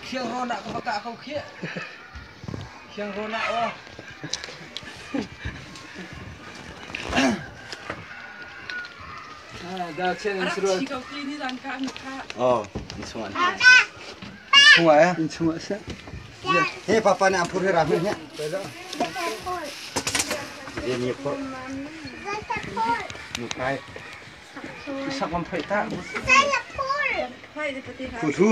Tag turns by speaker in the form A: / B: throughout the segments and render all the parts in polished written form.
A: Khiang rawn ah ka va kah ko khih. Khiang rawn ah aw. Da chen in surual.
B: Oh, in chung ah. Chung ah
A: In chung ah seh.
B: He papa nih an phur he ra hme he. Ye ni phur. Nu kai.
A: Sak mam phai ta.
B: Thu thu.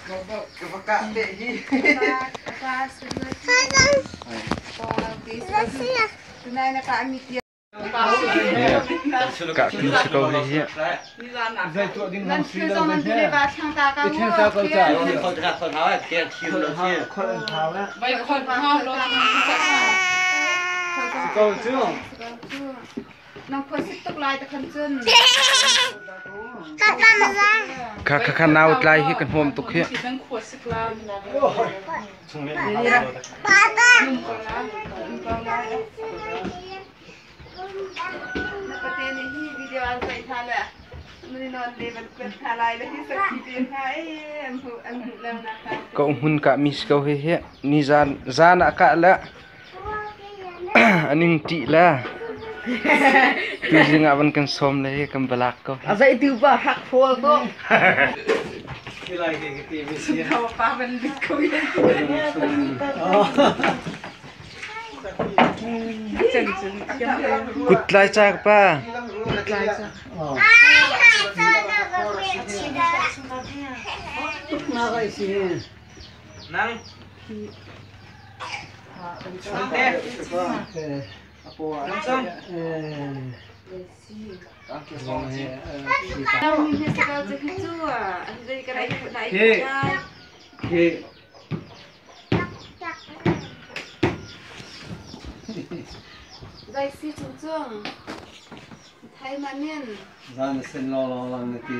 A: Ka va kah te hi.
C: Kah tu si ko hi. Kha kha kha nau tlai hi kan huam tuk hi. Ka hmun kah mi si ko hi hi ni zan zan ah kah le aning ṭih le tuzing ah van kan sawm le hi kan balak ko.
D: A zei tu pa hak phawl ko.
C: Kut tlai ca ka pa.
A: Nang.
B: Zan sen lo lo lang na ti.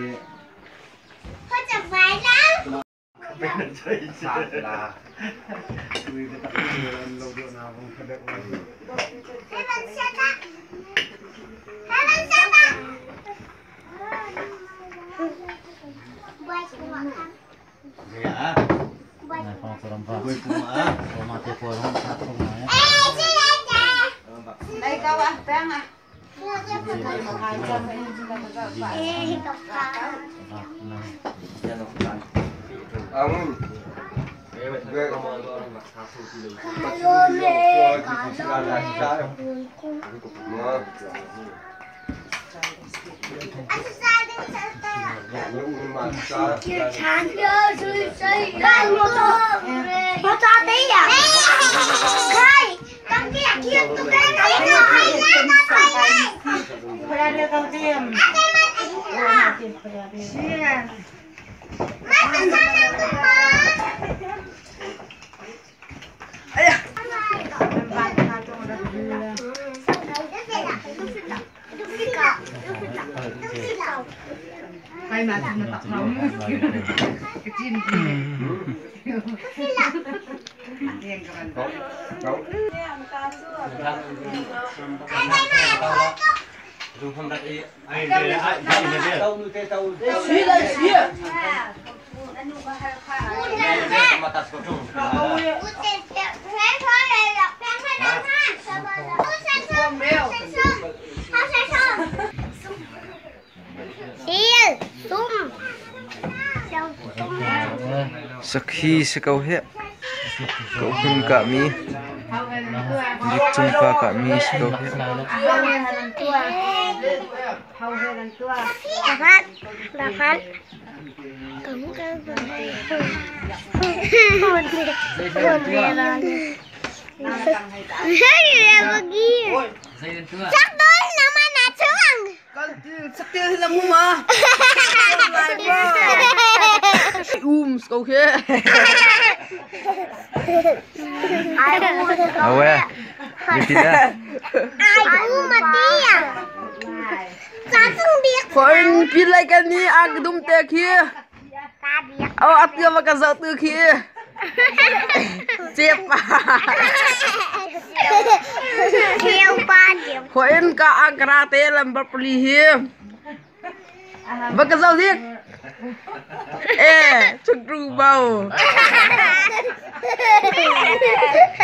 C: Sakhi si ko hi. Ka hun kah mi. Dik cung pa kah mi si ko hi.
D: Um ko khe.
C: Awe. Zeitindah?
D: Foin pilai kan ni ang dum te khi. Oh atia ma ka zau tu khi. Chep. Foin ka ang te lambar pali hi. Va ka zau zik. Eh, chukru bau.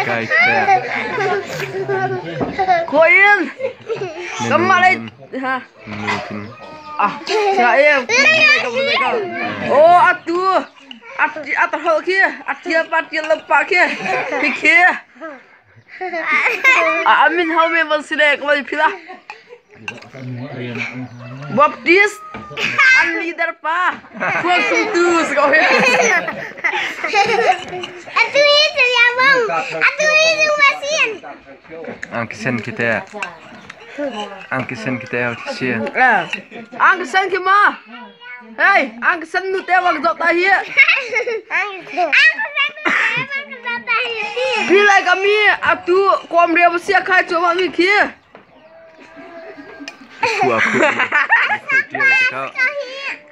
C: Kai te.
D: Khoin. Kamma lai ha. Ah, cha em. Oh, atu. At at hol khi, at tia pa tia lo pa khi. Khi khi. A amin hau me van sile ka vai phila. Baptist an leader pa khuang tum tu si ko hi.
E: Atu hi saya bang. Atu hi dung masin.
C: Ang kisen kita. Ang kisen kita hau si.
D: Ang kisen ki ma. Hey, ang kisen nu te wang zok ta hi.
E: Ang kisen nu te wang zok ta hi.
D: Pilai kami atu kom ria sia khai chu ma mi khi.
C: Khu a khu.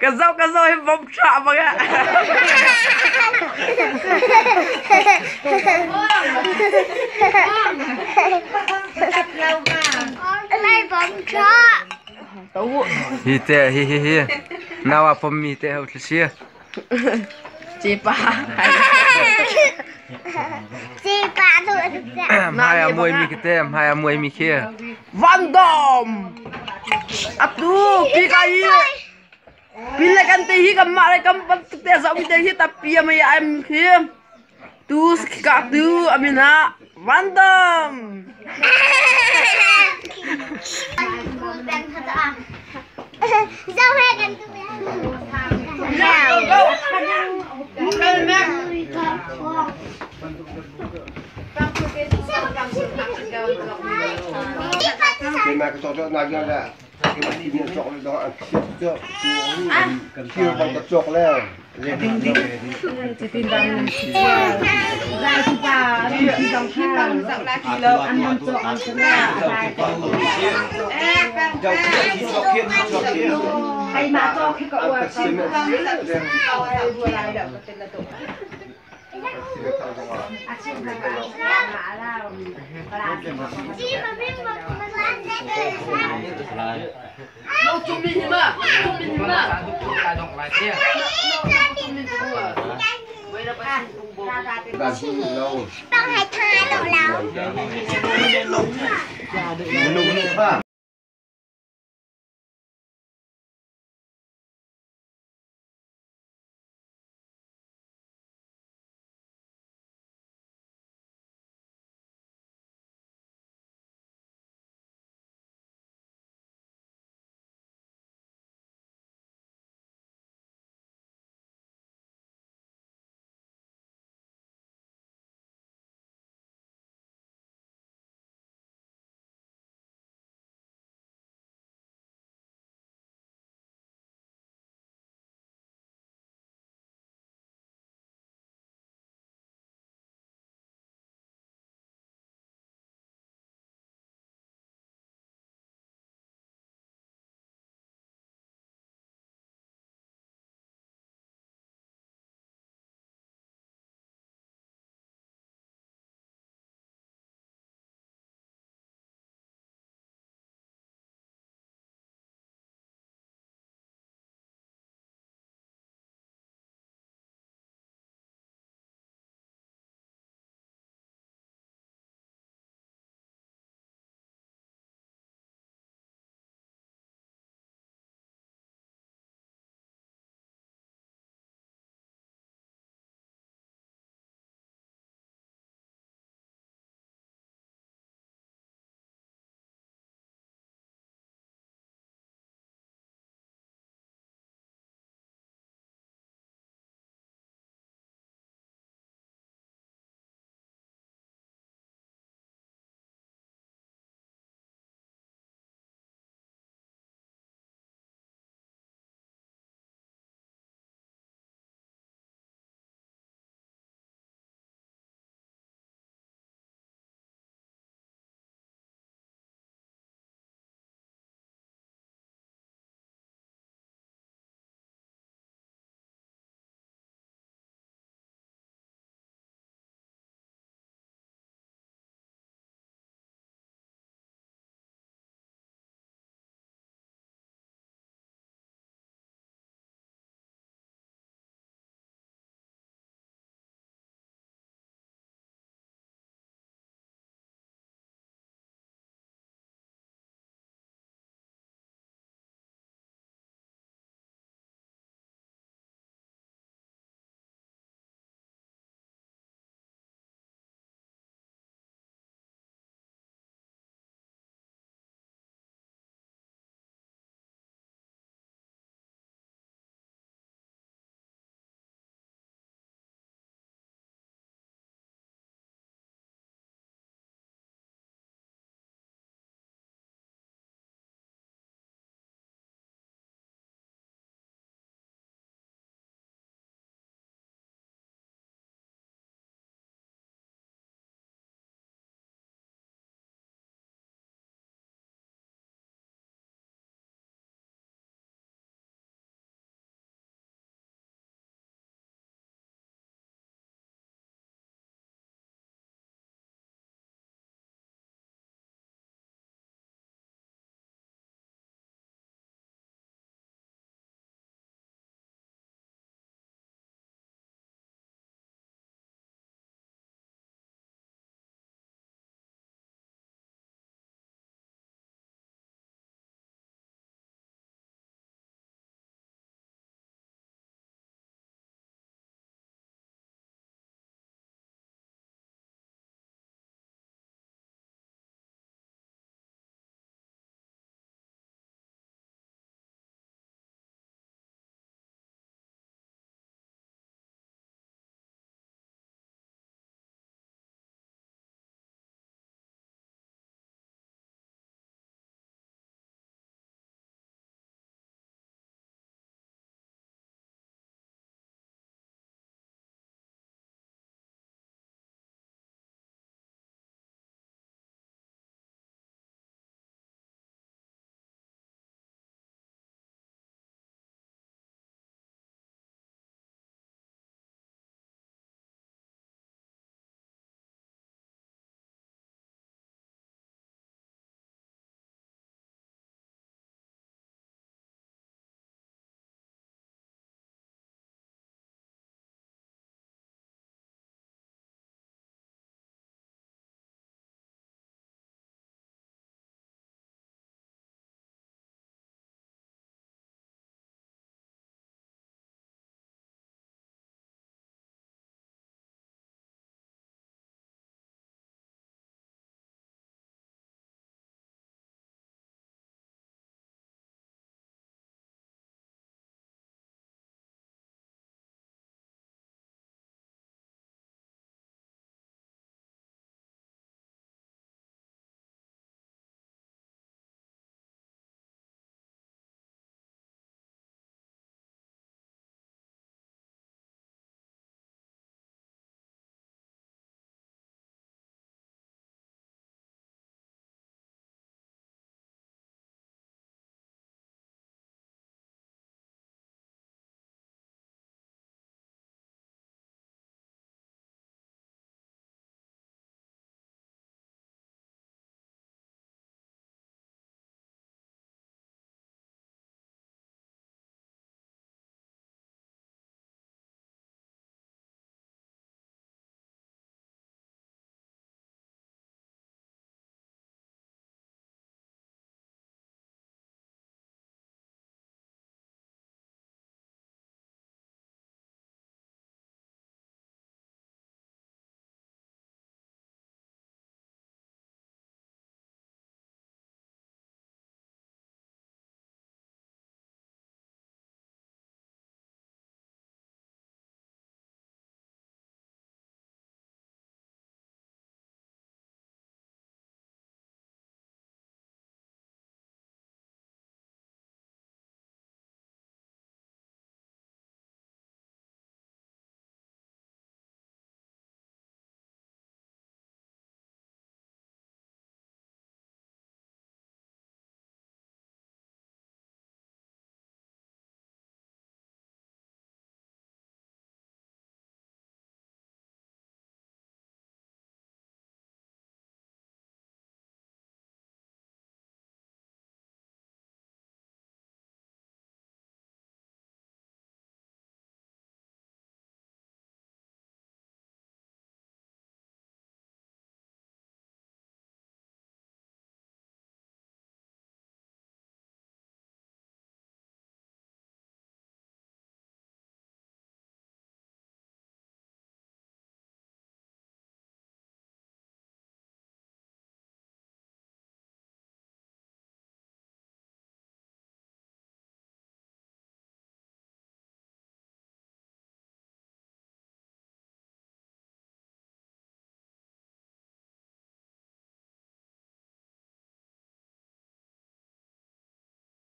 D: Ka zau ka zau hi bom tra ba ga.
E: Lai bom tra.
D: Tau.
C: Hi te hi hi hi. Nawa pom mi te hau si.
D: Che pa.
E: Chị pa tu.
C: Mai a muai mi kite, mai a muai mi khi.
D: Van dom. Atu pi ka hi. Pilai kan te hi kam ma lai kam pan te zau mi te hi ta pi ma ya em khi. Tu ka tu amina Van dom.
E: Dâu hay gần tu.
B: Cái mà cái cho na ra là cái mà đi chọc đó ăn chọc kêu bằng cái chọc leo.
E: Chị mà biết mà
D: Đâu chung mình mà, chung mình mà.
E: Bằng hai thai lộ lão.
B: Ba.